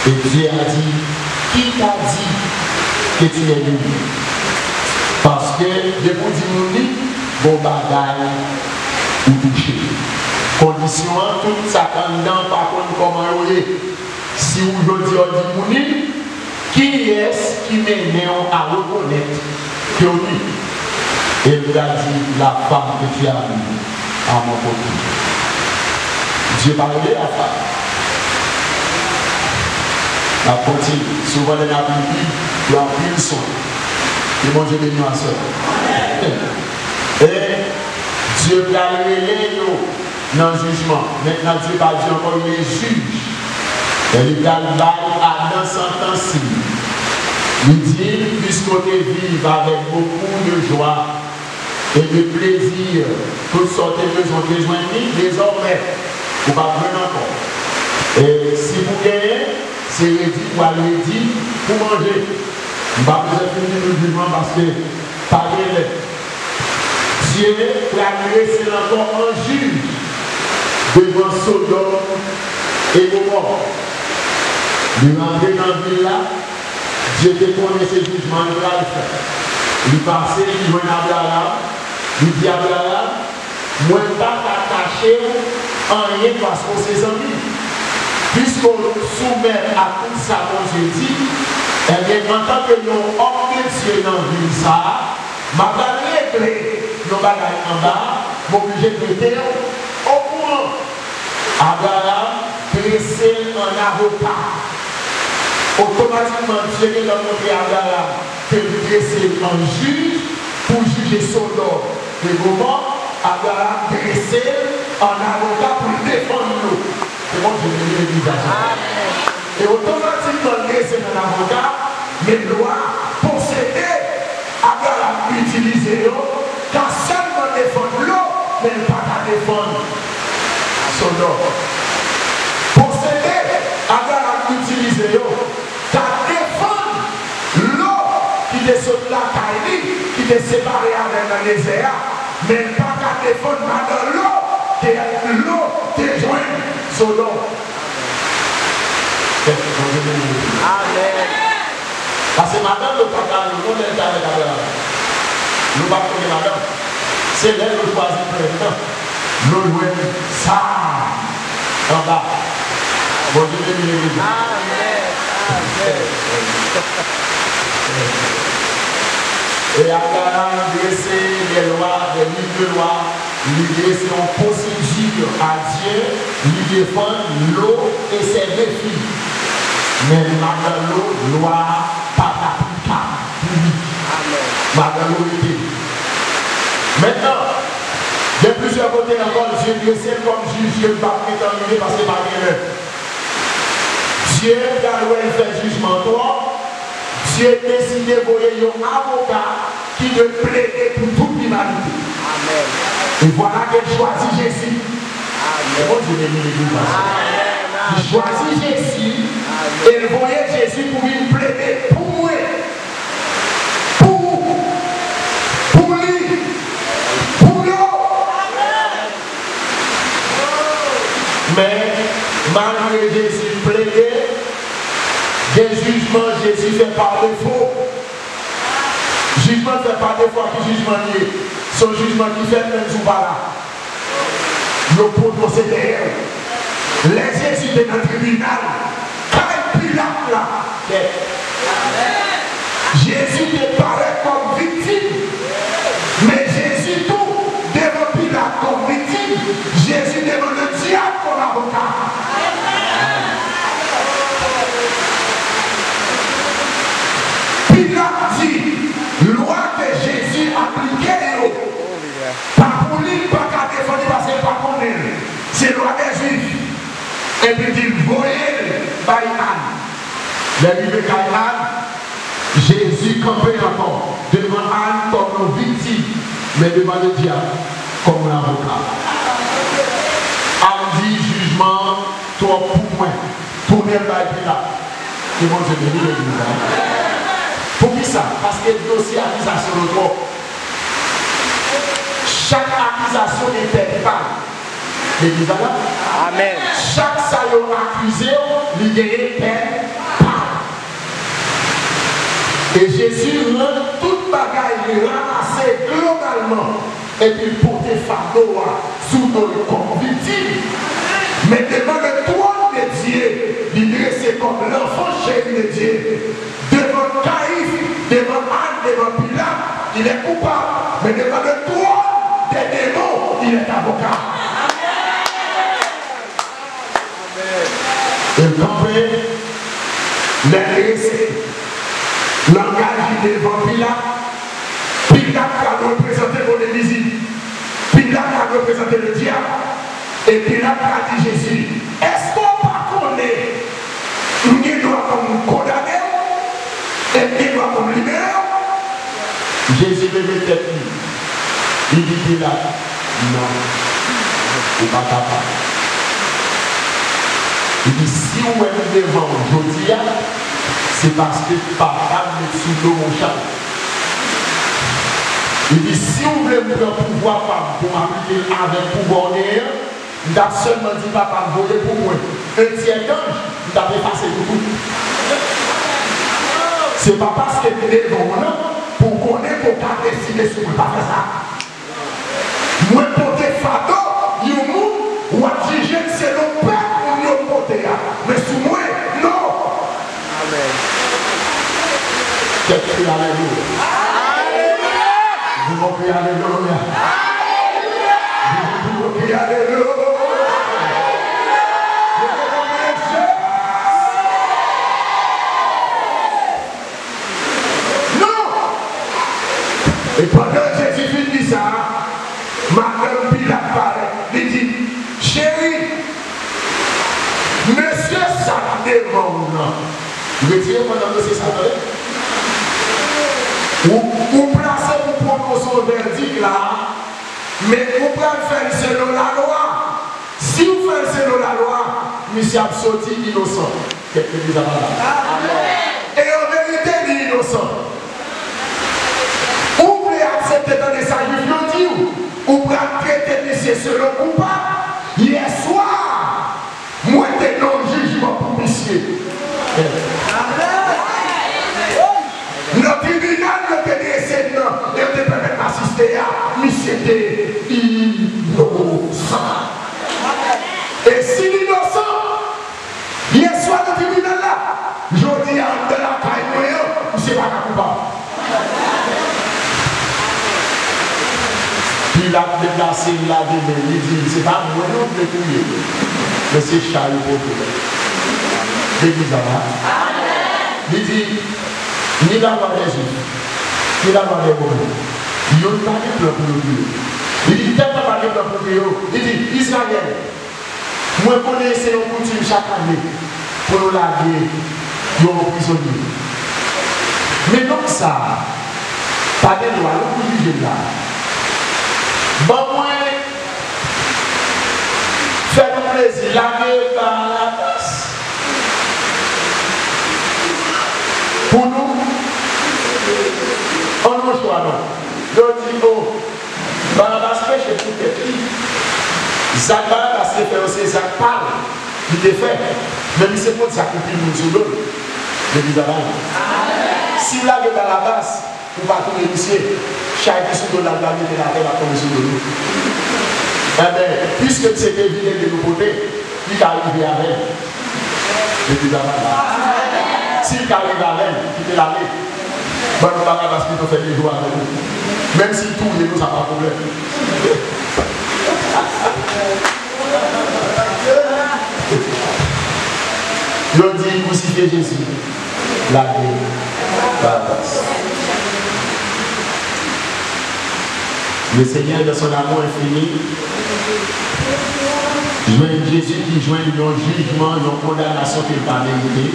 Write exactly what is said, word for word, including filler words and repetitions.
Et Dieu a dit, qui t'a dit que tu es libre? Paske depi w di moun li, gon bagay ou touche. Kondisyon an, tout sa k anndan pa konn kòman yo ye. Si w jodi a w di moun li, kiyès ki mennen w a rekonèt ke w li? E l pral di, la femme que tu as vue à mon côté. Dye pa rele la femme. N ap kontinye. Souvan lè n ap li Bib, yo anpil swen. Ke Bondye beni w aswè. E Dye pral rele yo nan jijman. Mentnan, Dye pa di ankò yo les juges. Men li pral bay Adan santans li. Li di, puisque tu vis avec beaucoup de joie et de plaisir, tout sa w te bezwen, w te jwenn li, dezòmè, ou p ap jwenn ankò. E si pou genyen, se redi, w al redi pou manje. M pa bezwen fin di nou jijman paske pa gen lè. Dye pral drese l ankò an jij devan Sodòm e Gomò. Li rantre nan vil la, Dye te konnen se jijman l pral fè. Li pase, li jwenn Abraram, li di, Abraram, mwen pa ka kache w anyen paske w se zanmi m. Piske w soumèt a tout sa Bondye di, ebyen, antanke yon òm de Dye nan vil sa a, m ap al regle yon bagay anba a, m oblije trete w okouran. Abraram drese l an avoka. Otomatikman, Dye gentan montre Abraram ke li drese l an jij pou jije Sodòm e Gomò. Abraram drese l an avoka pou l defann Lo. Se Bondye ki beni legliz la. E otomatikman, l drese l an avoka, men lwa posede Abraram itilize yo ka sèlman defann Lo, men l pa ka defann Sodòm. Posede Abraram itilize yo ka defann Lo ki te sot lakay li, ki te separe avè l nan dezè a, men l pa ka defann madan Lo ke Lo te jwenn Sodòm. Amèn. Paske madanm yo pa t la, yo konnen l t avèk Abraram. Yo pa t konnen madanm. Se lè yo chwazi pran tan, yo jwenn sa anba. Bondye beni legliz. Amèn. Amèn. E Abraram drese de lwa, de liv de lwa, li drese yon pwosedi a Dye, li defann Lo e sè de fi. Men madan Lo, lwa a pa t aplikab pou li. Amèn. Madan Lo rete. Mentnan, gen plizyè kote ankò, Dye drese l kòm jij ke m p ap gentan rive paske pa gen lè. Dye pral wè l fè jijman twòp, Dye deside voye yon avoka ki dwe plede pou tout limanite. Amèn. E vwala ke l chwazi Jezi. Amèn. E Bondye beni legliz la. Amèn. Li chwazi Jezi e l voye Jezi pou vin plede pou mwen, pou ou, pou li, pou yo. Men, malgre Jezi plede, gen jijman Jezi fè pa defo. Jijman l fè pa defo, ki jijman l ye? Se yon jijman ki fèt menm si w pa la. Yo pwononse dèyè w. Lè Jezi te nan tribinal, kay Pilat la, Jezi te parèt kòm viktim, men Jezi tou, devan Pilat kòm viktim, Jezi devan ledyab kòm avoka. Pilat di, lwa ke Jezi aplike yo, pa pou li, li pa ka defann li paske l pa konnen l. Se lwa dè Jwif. Epi l di l voye l bay Ann. Lè l rive kay Ann, Jezi kanpe ankò devan Ann kòm yon viktim, men devan ledyab kòm yon avoka. Ann di, jijman an twòp pou mwen. Tounen l bay Pilat. Ke Bondye beni legliz la. Poukisa? Paske dosye akizasyon yo twòp. Chak akizasyon gen pèn pa l. Legliz la la? Amèn. Chak sa yo akize w, li genyen pèn E Jezi rann tout bagay li ranmase globalman, epi l pote fado a sou do l kòm viktim. Men devan le twòn de Dye, li drese kòm l'enfant chéri de Dye. Devan Kayif, devan Ann, devan Pilat, il est coupable. Men devan le twòn dè demon, il est avocat. E l kanpe, lè l drese, langaj li devan Pilat. Pilat pral reprezante Vodevizye. Pilat pral reprezante ledyab. E Pilat pral di Jezi, èske w pa konnen m gen dwa pou m kondane w? E m gen dwa pou m libere w? Jezi leve tèt li, li di Pilat, non, ou pa kapab. Li di, si w wè m devan w jodi a, se paske Papa m met sou do m yon chaj. Li di, si w vle m pran pouvwa pa m pou m aplike l avèk pouvwa w genyen an, m t ap sèlman di Papa m voye pou mwen yon tyè danj, m t ap efase nou tout. Se pa paske m devan w nan pou w konnen ke w ka deside sou mwen. Pa fè sa. Mwen pote fado yon moun, w ap jije m selon pèt moun yo pote a. Men sou mwen, non. Amèn. Kèk kriye alelouya. Alelouya. Alelouya. Alelouya. Alelouya. Non! E pandan Jezi fin di sa, madanm Pilat parèt, li di, cheri, mesye sa k devan w nan, retire kò nan mesye sa, tande. Ou, ou plase pou pwononse yon vèdik la, men ou pral fè l selon lalwa. Si w fè l selon lalwa, misye ap soti inosan. Kèk legliz ap ala. E an verite, li inosan. Ou vle aksepte tande sa Jwif yo di w, ou pral trete misye selon koupab. Yèswa, mwen te nan jijman pou misye. Nan tribinal yo te drese m nan, e yo te pèmèt m asiste a, misye te inosan. E si l inosan, yèswa nan tribinal la, jodi a anndan lakay mwen an, misye pa ka koupab. Pilat deplase, l lave men l, li di, se pa mwen non m te touye, men se chay ou pote. Legliz la la. Li di, ni lalwa dè Jwif, ni lalwa dè Women, youn pa gen plan pou yo touye. Li di, tèlman pa gen plan pou touye yo, li di, Izrayèl, mwen konnen se yon koutim chak ane pou nou lage yon prizonye. Men nonm sa a pa gen dwa non pou jije l la. Ban mwen fè nou plezi, lage Barabas pou nou. An nou chwa non. Yo di, o, Barabas peche pou tèt li. Zak Barabas te fè yo se zak pa l li te fè. Men misye pot zak pou pil moun sou do l. Legliz la bay. Si l lage Barabas, ou pa touye misye, chay ki sou do l la, l pral mete l atè, l ap tonbe sou do nou. Enben, piske misye te vin ede nou pote, li ka rive avè l. Legliz la pa la. Si l ka rive avè l, kite l ale. Ban nou Barabas pito fè de jou avè nou. Menm si l touye nou, sa pa pwoblèm. Yo di, kwisifye Jezi, lage Barabas. Le Seigneur, dans son amour infini, jwenn Jezi ki jwenn yon jijman, yon kondanasyon ke l pa merite.